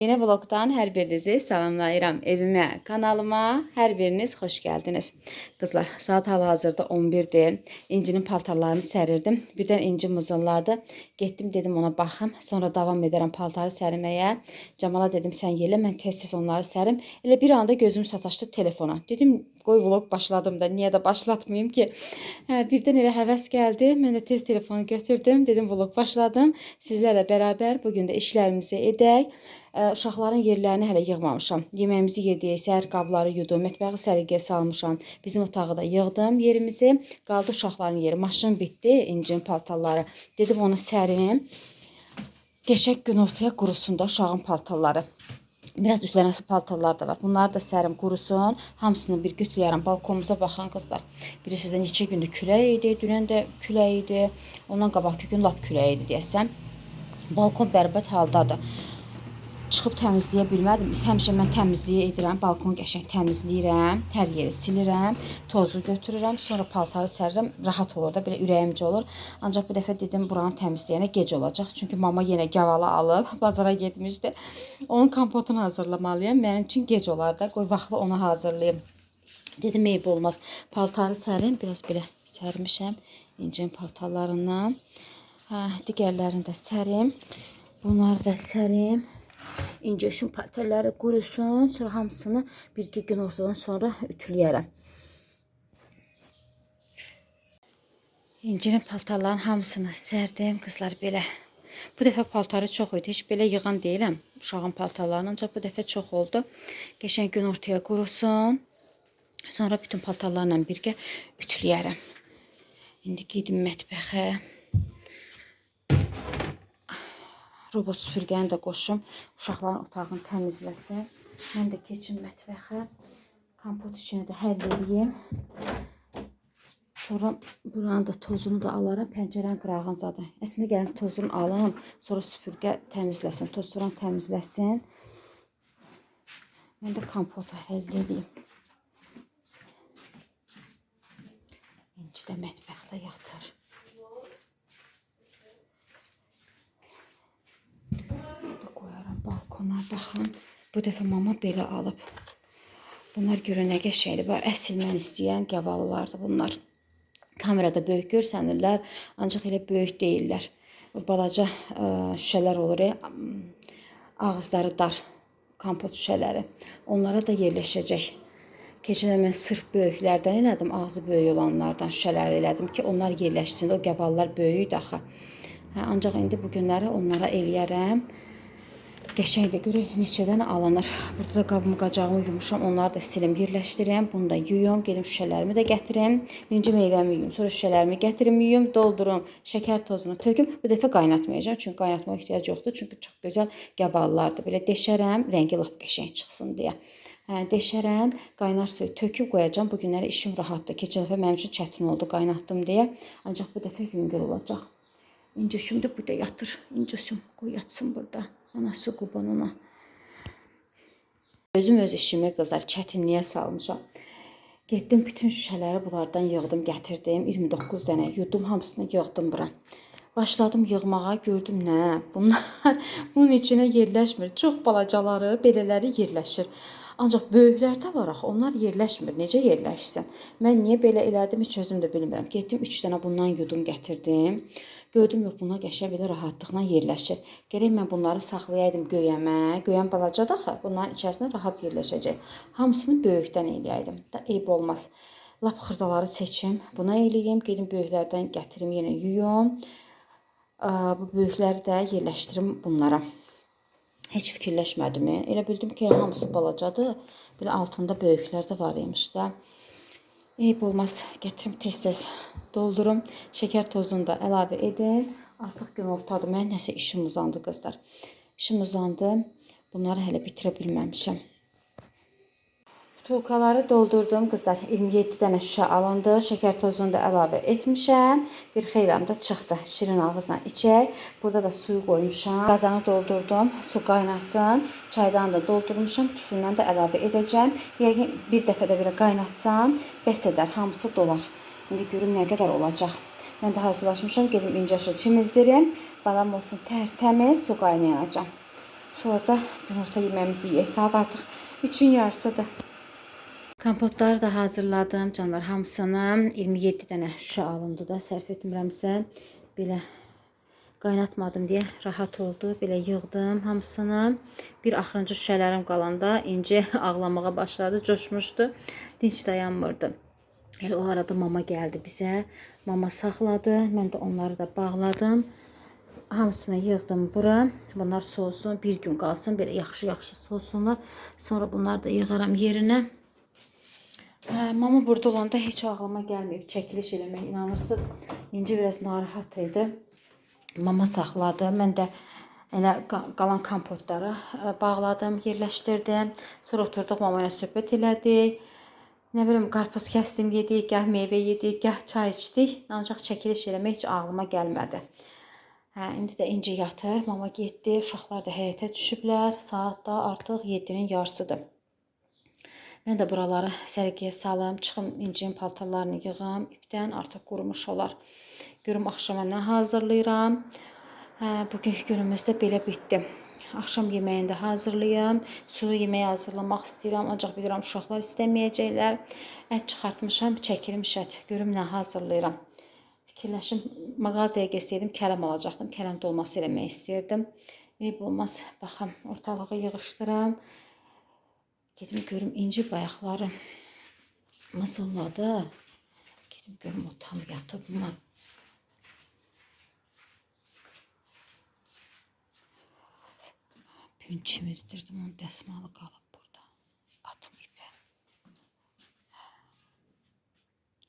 Yeni vlogdan hər birinizi salamlayıram. Evimə, kanalıma hər biriniz xoş gəldiniz. Qızlar, saat hal-hazırda 11-dir. İncinin paltarlarını sərirdim. Birdən İnci mızılladı. Getdim dedim ona baxım. Sonra davam edərəm paltarı sərməyə. Camala dedim sən yelə, mən tez-tez onları sərim. Elə bir anda gözüm sataşdı telefona. Dedim qoy vlog başladım da, niyə də başlatmayayım ki? Hə, birdən elə həvəs gəldi. Mən də tez telefonu götürdüm. Dedim vlog başladım. Sizlərlə bərabər bu gün də işlərimizi edək. Uşaqların yerlərini hələ yığmamışam. Yeməyimizi yedik, səhər qabları yudum, mətbəxi səliqəyə salmışam. Bizim otağı da yığdım yerimizi. Qaldı uşaqların yeri. Maşın bitdi, İncinin paltarları. Dedim onu sərim. Qəşəng gün ortaya qurusun da uşağın paltarları. Biraz ütlənəsi paltarlar da var. Bunları da sərim qurusun. Hamısını bir götürərəm. Balkonumuza baxan qızlar. Bilirsiniz də neçə gündür külək idi. Dünən də külək idi. Ondan qabaqki gün lap külək idi deyəsən. Balkon bərbad haldadır. Çıxıb təmizləyə bilmədim. Həmişə mən təmizliyi edirəm. Balkon qəşəng təmizləyirəm. Hər yeri silirəm. Tozu götürürəm. Sonra paltarı sərirəm. Rahat olur da, belə ürəyimcə olur. Ancaq bu dəfə dedim buranı təmizləyənə gec olacaq. Çünki mama yenə gavalı alıb bazara getmişdi. Onun kompotunu hazırlamalıyam. Mənim üçün gec olar da. Qoy vaxtlı onu hazırlayım. Dedim eyb olmaz. Paltarı sərim. Biraz belə sərmişəm. İncinin paltarlarından. Hə, digərlərini də sərim. Bunları da sərim. İncəşin paltarları qurusun. Sonra hamısını bir-iki gün ortadan sonra ütüləyərəm. İncinin paltarlarının hamısını sərdim. Qızlar belə. Bu dəfə paltarı çox idi. Heç belə yığan deyiləm uşağın paltarlarını. Ancaq bu dəfə çox oldu. Qəşəng gün ortaya qurusun. Sonra bütün paltarlarla birgə ütüləyərəm. İndi gedim mətbəxə. Robot süpürgəni də qoşum. Uşaqların otağını təmizləsin. Mən də keçim mətbəxə. Kompot işini də həll eləyim. Sonra buranın da tozunu da alaram. Pəncərənin qırağını zaten. Əslində gəlim tozunu alam. Sonra süpürgə təmizləsin. Toz soran təmizləsin. Mən də kompotu həll eləyim. İnci də mətbəxdə yatır. Balkona baxın. Bu dəfə mama belə alıb. Bunlar görə nə qəşəngdir. Bax, əsl mən istəyən gavalılardır bunlar. Kamerada böyük görsənirlər, ancaq elə böyük deyillər. O balaca şüşələr olur, ağızları dar kompot şüşələri. Onlara da yerləşəcək. Keçən mən sırf böyüklərdən elədim, ağzı böyük olanlardan şüşələri elədim ki, onlar yerləşsin. O gavalılar böyükdür axı. Hə, ancaq indi bu günləri onlara eləyərəm. Qəşəngdir. Görək neçə dənə alınır. Burada da qabımı, qacağımı yumuşam. Onları da silim, yerləşdirim. Bunu da yuyum. Gedim şüşələrimi də gətirim. Birinci meyvəmi yuyum. Sonra şüşələrimi gətirim, yuyum, doldurum. Şəkər tozunu töküm. Bu dəfə qaynatmayacağam. Çünki qaynatmağa ehtiyac yoxdur. Çünki çox gözəl gavalılardır. Belə deşərəm, rəngi lap qəşəng çıxsın deyə. Hə, deşərəm, qaynar suyu töküb qoyacağam. Bu günləri işim rahatdır. Keçən dəfə mənim üçün çətin oldu qaynatdım deyə. Ancaq bu dəfə yüngül olacaq. İncəşüm də burada yatır. İncəşüm qoy yatsın burada. Anası qurban ona. Özüm öz işimi qızlar çətinliyə salmışam. Getdim bütün şüşələri bunlardan yığdım, gətirdim. 29 dənə yudum, hamısını yığdım bura. Başladım yığmağa, gördüm nə? Bunlar bunun içinə yerləşmir. Çox balacaları, belələri yerləşir. Ancaq böyüklər də var axı, onlar yerləşmir. Necə yerləşsin? Mən niyə belə elədim, heç özüm də bilmirəm. Getdim 3 dənə bundan yudum gətirdim. Gördüm yox, bunlar qəşəng belə rahatlıqla yerləşir. Gərək mən bunları saxlayaydım göyəmə. Göyəm balacadır axı, bunların içərisində rahat yerləşəcək. Hamısını böyükdən eləyəydim. Da eyb olmaz. Lap xırdaları seçim, buna eləyim. Gedim böyüklərdən gətirim, yenə yuyum. Bu böyükləri də yerləşdirim bunlara. Heç fikirləşmədim. Elə bildim ki, hamısı balacadır. Belə altında böyüklər də var imiş də. Eyb olmaz. Gətirim tez-tez doldurum. Şəkər tozunu da əlavə edim. Artıq gün ortadır. Mən nəsə işim uzandı qızlar. İşim uzandı. Bunları hələ bitirə bilməmişəm. Butulkaları doldurdum qızlar. 27 dənə şüşə alındı. Şəkər tozunu da əlavə etmişəm. Bir xeyli də çıxdı. Şirin ağızla içək. Burada da suyu qoymuşam. Qazanı doldurdum. Su qaynasın. Çaydan da doldurmuşam. İkisindən də əlavə edəcəm. Yəqin bir dəfə də belə qaynatsam, bəs edər. Hamısı dolar. İndi görüm nə qədər olacaq. Mən də hazırlaşmışam. Gedim incəşə çimizdirim. Balam olsun tərtəmiz. Su qaynayacaq. Sonra da günorta yeməyimizi yeyək. Saat artıq 3-ün yarısıdır. Kompotları da hazırladım canlar, hamısını. 27 dənə şüşə alındı da, sərf etmirəmsə. Belə qaynatmadım deyə rahat oldu. Belə yığdım hamısını. Bir axırıncı şüşələrim qalanda İnci ağlamağa başladı, coşmuşdu. Dinç dayanmırdı. Elə o arada mama gəldi bizə. Mama saxladı. Mən də onları da bağladım. Hamısını yığdım bura. Bunlar soğusun, bir gün qalsın. Belə yaxşı-yaxşı soğusunlar. Sonra bunları da yığaram yerinə. Hə, mama burada olanda heç ağlıma gəlməyib çəkiliş eləmək, inanırsınız. İnci biraz narahat idi. Mama saxladı. Mən də elə qalan kompotları bağladım, yerləşdirdim. Sonra oturduq mama ilə söhbət elədik. Nə bilim, qarpız kəsdim, yedik, gah meyvə yedik, gah çay içdik. Ancaq çəkiliş eləmək heç ağlıma gəlmədi. Hə, indi də İnci yatır, mama getdi, uşaqlar da həyətə düşüblər. Saat da artıq 7-nin yarısıdır. Mən də buraları səliqəyə salım, çıxım İncinin paltarlarını yığım, ipdən artıq qurumuş olar. Görüm axşama nə hazırlayıram. Hə, bugünkü günümüz də belə bitdi. Axşam yeməyini də hazırlayım. Sulu yeməyi hazırlamaq istəyirəm, ancaq bilirəm uşaqlar istəməyəcəklər. Ət çıxartmışam, çəkilmiş ət. Görüm nə hazırlayıram. Fikirləşim, mağazaya getsəydim kələm alacaqdım. Kələm dolması eləmək istəyirdim. Eyb olmaz, baxam, ortalığı yığışdıram. Gedim görüm İnci bayaqları mızılladı. Gedim görüm o tam yatıbmı? Bugün çimizdirdim, onun dəsmalı qalıb burada. Atım ipə.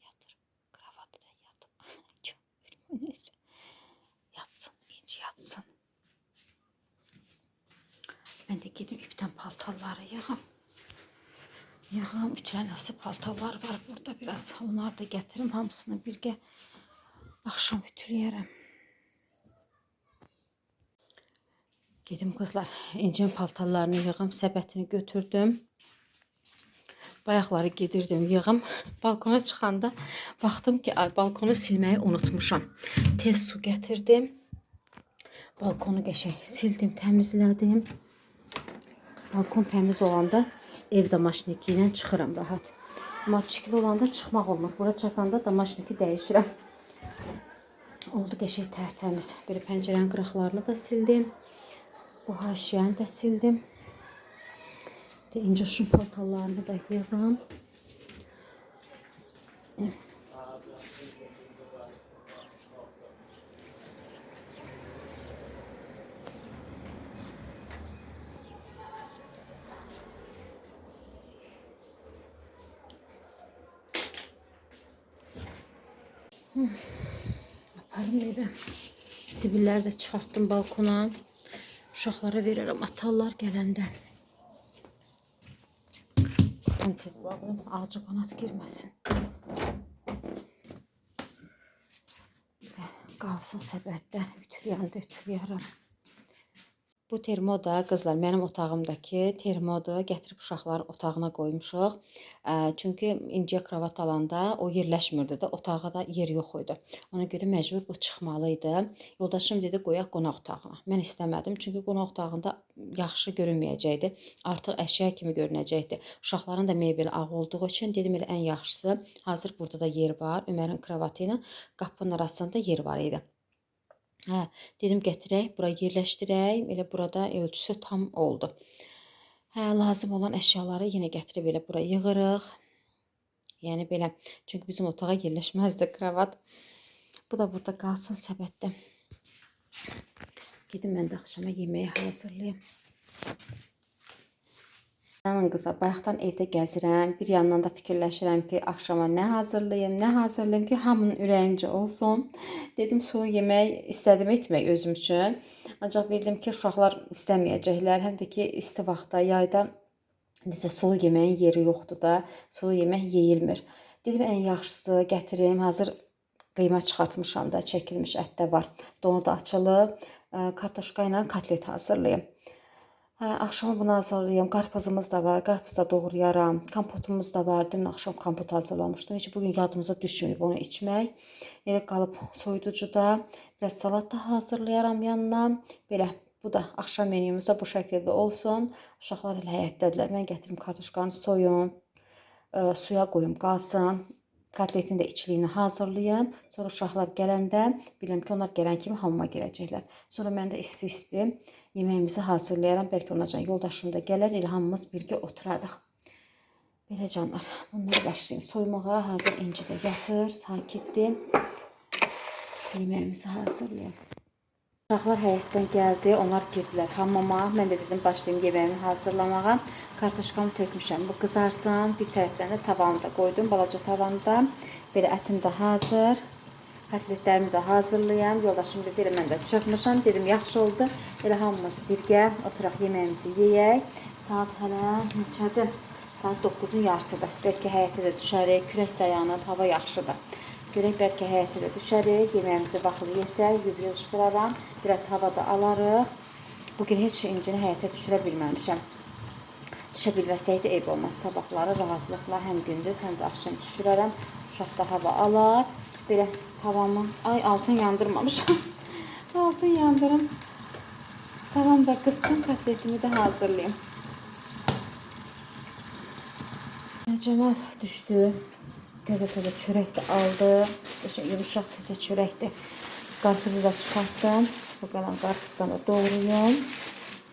Yatır. Kravatı da yatıb. Çox neyse. Yatsın, İnci yatsın. Mən də gedim ipdən paltarları yığım. Yığım, ütülənəsi paltarlar var burada biraz. Onları da gətirim, hamısını birgə axşam ütüləyərəm. Gedim qızlar, İncinin paltarlarını yığım, səbətini götürdüm. Bayaqları gedirdim yığım. Balkona çıxanda baxdım ki, ay, balkonu silməyi unutmuşam. Tez su gətirdim. Balkonu qəşəng sildim, təmizlədim. Balkon təmiz olanda evdə maşniki ilə çıxıram rahat. Amma çikili olanda çıxmaq olmur. Bura çatanda da maşniki dəyişirəm. Oldu qəşəng tərtəmiz. Belə pəncərənin qıraqlarını da sildim. Bu haşiyəni də sildim. İnci şun paltarlarını da yığım. Aparım evə. Zibilləri də çıxartdım balkona. Uşaqlara verərəm, atarlar gələndə. Qapını tez bağlayım, ağaca qanat girməsin. Qalsın səbətdə, ütüləyəndə ütüləyərəm. Bu termoda qızlar mənim otağımdakı termodu gətirib uşaqların otağına qoymuşuq. Çünki İnciyə kravat alanda o yerləşmirdi də, otağa da yer yox idi. Ona görə məcbur bu çıxmalı idi. Yoldaşım dedi qoyaq qonaq otağına. Mən istəmədim, çünki qonaq otağında yaxşı görünməyəcəkdi. Artıq əşya kimi görünəcəkdi. Uşaqların da mebeli ağ olduğu üçün dedim elə ən yaxşısı hazır burada da yer var. Ömərin kravatı ilə qapının arasında yer var idi. Hə, dedim gətirək, bura yerləşdirək. Elə burada ölçüsü tam oldu. Hə, lazım olan əşyaları yenə gətirib elə bura yığırıq. Yəni belə, çünki bizim otağa yerləşməzdi kravat. Bu da burada qalsın səbətdə. Gedim mən də axşama yeməyi hazırlayım. İnanın qızlar, bayaqdan evdə gəzirəm. Bir yandan da fikirləşirəm ki, axşama nə hazırlayım, nə hazırlayım ki, hamının ürəyincə olsun. Dedim, sulu yemək istədim etmək özüm üçün. Ancaq bildim ki, uşaqlar istəməyəcəklər. Həm də ki, isti vaxtda, yayda necə sulu yeməyin yeri yoxdur da, sulu yemək yeyilmir. Dedim, ən yaxşısı gətirim. Hazır qıyma çıxartmışam da, çəkilmiş ət də var. Donu da açılıb, kartoşka ilə kotlet hazırlayım. Hə, axşama bunu hazırlayım. Qarpızımız da var. Qarpız da doğrayaram. Kompotumuz da var. Dünən axşam kompot hazırlamışdım. Heç bugün yadımıza düşməyib onu içmək. Elə qalıb soyuducuda. Biraz salat da hazırlayaram yanına. Belə Bu da axşam menümüz də bu şəkildə olsun. Uşaqlar hələ həyətdədirlər. Mən gətirim kartoşkanı soyum, suya qoyum qalsın. Kotletin də içliyini hazırlayım. Sonra uşaqlar gələndə, bilirəm ki, onlar gələn kimi hamama girəcəklər. Sonra mən də isti-isti yeməyimizi hazırlayaram. Bəlkə onacan yoldaşım da gələr, elə hamımız birgə oturarıq. Belə canlar, bunları başlayayım soymağa. Hazır İnci də yatır, sakitdir. Yeməyimizi hazırlayayım. Uşaqlar həyətdən gəldi, onlar girdilər hamama. Mən də dedim başlayım yeməyimi hazırlamağa. Kartoşkamı tökmüşəm, bu qızarsın. Bir tərəfdən də tavanı da qoydum, balaca tavanı da. Belə ətim də hazır. Kotletlərimi də hazırlayam. Yoldaşım dedi, elə mən də çıxmışam. Dedim, yaxşı oldu. Elə hamımız birgə oturaq yeməyimizi yeyək. Saat hələ neçədir? Saat 9-un yarısıdır. Bəlkə həyətə də düşərik, külək dayanıb, hava yaxşıdır. Görək bəlkə həyətə də düşərik, yeməyimizi vaxtlı yesək, yuyub yığışdıraram, biraz hava da alarıq. Bugün heç İncini həyətə düşürə bilməmişəm. Düşə bilməsək də eyb olmaz. Sabahları rahatlıqla həm gündüz, həm də axşam düşürərəm. Uşaq da hava alar. Belə tavamı, ay altın yandırmamışam. Altın yandırım. Tavam da qızsın, kotletimi də hazırlayayım. Cemal düşdü. Təzə-təzə çörək də aldı. Qəşəng yumşaq təzə çörəkdir. Qarpızı da çıxartdım. Bu qalan qarpızdan da doğrayım.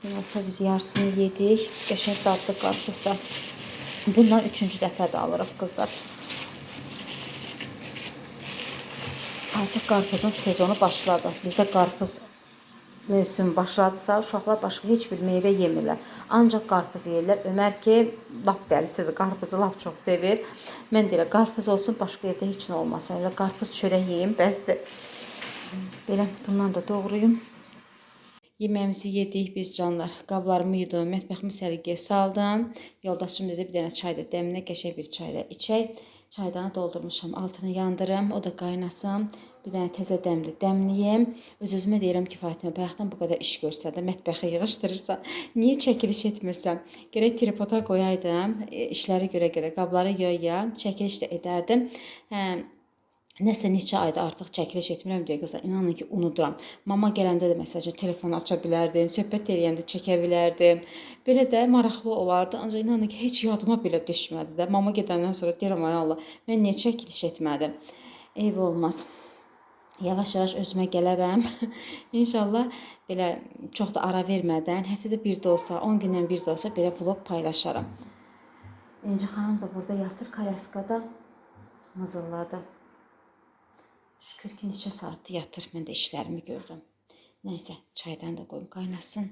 Yumurta biz yarısını yedik. Qəşəng dadlı qarpız da. Bundan üçüncü dəfə də alırıq qızlar. Artıq qarpızın sezonu başladı. Bizdə qarpız mövsümü başladısa, uşaqlar başqa heç bir meyvə yemirlər. Ancaq qarpız yeyirlər. Ömər ki, lap dəlisidir. Qarpızı lap çox sevir. Mən də elə qarpız olsun, başqa evdə heç nə olmasın. Elə qarpız çörək yeyim, bəsdir. Belə bundan da doğrayım. Yeməyimizi yedik biz canlar. Qablarımı yudum, mətbəximi səliqəyə saldım. Yoldaşım dedi bir dənə çay da dəmlə, qəşəng bir çay da içək. Çaydanı doldurmuşam, altını yandırım, o da qaynasın. Bir dənə təzə dəmli dəmləyim. Öz-özümə deyirəm ki, Fatimə, bayaqdan bu qədər iş görsən də, mətbəxi yığışdırırsan, niyə çəkiliş etmirsən? Gərək tripoda qoyaydım, işləri görə-görə, qabları yaya, çəkiliş də edərdim. Hə, nəsə neçə ayda artıq çəkiliş etmirəm deyə qızlar, inanın ki, unuduram. Mama gələndə də məsəl üçün telefonu aça bilərdim, söhbət eləyəndə çəkə bilərdim. Belə də maraqlı olardı. Ancaq inanın ki, heç yadıma belə düşmədi də. Mama gedəndən sonra deyirəm, ay Allah, mən niyə çəkiliş etmədim? Eyb olmaz. Yavaş-yavaş özümə gələrəm. İnşallah belə çox da ara vermədən, həftədə bir də olsa, 10 gündən bir də olsa belə vlog paylaşaram. İnci xanım da burada yatır kolyaskada, mızılladı. Şükür ki, neçə saatdır yatır, mən də işlərimi görürəm. Nəysə, çaydan da qoyum qaynasın.